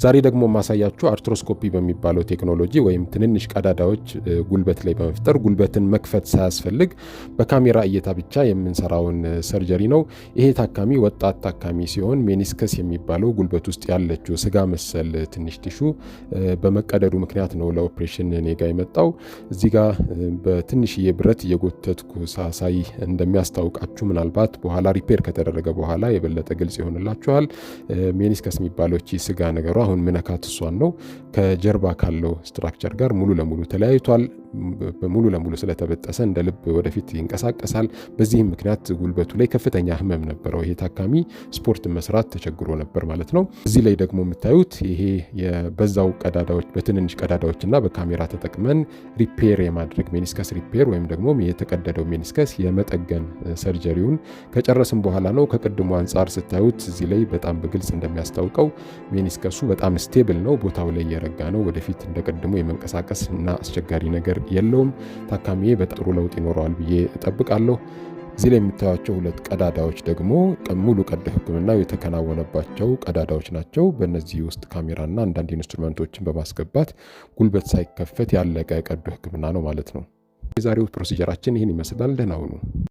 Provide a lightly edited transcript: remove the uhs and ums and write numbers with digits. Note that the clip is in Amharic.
ዛሬ ደግሞ ማሳያችሁ arthroscopy በሚባለው ቴክኖሎጂ ወይም ትንንሽ ቀዳዳዎች ጉልበት ላይ በመፍጠር ጉልበትን መክፈት ሳያስፈልግ በካሜራ እይታ ብቻ የምንሰራውን surgery ነው። ይሄ ታካሚ ወጣት ታካሚ ሲሆን meniscus የሚባለው ጉልበት ውስጥ ያለችው ስጋ መሰል ትንሽ tissue በመቀደዱ ምክንያት ነው ለኦፕሬሽን እኔ ጋ የመጣው። እዚህ ጋ በትንሽዬ ብረት እየጎተትኩ ሳሳይ እንደሚያስታውቃችሁ ምናልባት በኋላ repair ከተደረገ በኋላ የበለጠ ግልጽ ይሆንላችኋል። Meniscus የሚባለው እቺ ስጋ ነገሯ አሁን ምነካት እሷን ነው። ከጀርባ ካለው structure ጋር ሙሉ ለሙሉ ተለያይቷል። ሙሉ ለሙሉ ስለተበጠሰ እንደ ልብ ወደፊት ይንቀሳቀሳል። በዚህም ምክንያት ጉልበቱ ላይ ከፍተኛ ህመም ነበረው። ይሄ ታካሚ ስፖርት መስራት ተቸግሮ ነበር ማለት ነው። እዚህ ላይ ደግሞ የምታዩት ይሄ በዛው ቀዳዳዎች በትንንሽ ቀዳዳዎች እና በካሜራ ተጠቅመን repair የማድረግ meniscus repair ወይም ደግሞ የተቀደደው meniscus የመጠገን surgery ውን ከጨረስን በኋላ ነው። ከቅድሙ አንጻር ስታዩት እዚህ ላይ በጣም በግልጽ እንደሚያስታውቀው meniscus ኡ በጣም stable ነው፣ ቦታው ላይ የረጋ ነው። ወደፊት እንደ ቅድሙ የመንቀሳቀስ እና አስቸጋሪ ነገር የለውም። ታካሚዬ በጥሩ ለውጥ ይኖረዋል ብዬ እጠብቃለሁ። እዚህ ላይ የምታዩቸው ሁለት ቀዳዳዎች ደግሞ ሙሉ ቀዶ ሕክምናው የተከናወነባቸው ቀዳዳዎች ናቸው። በእነዚህ ውስጥ ካሜራና አንዳንድ instrument ኦችን በማስገባት ጉልበት ሳይከፈት ያለቀ ቀዶ ሕክምና ነው ማለት ነው። የዛሬው procedure ኣችን ይህን ይመስላል። ደህና ሁኑ።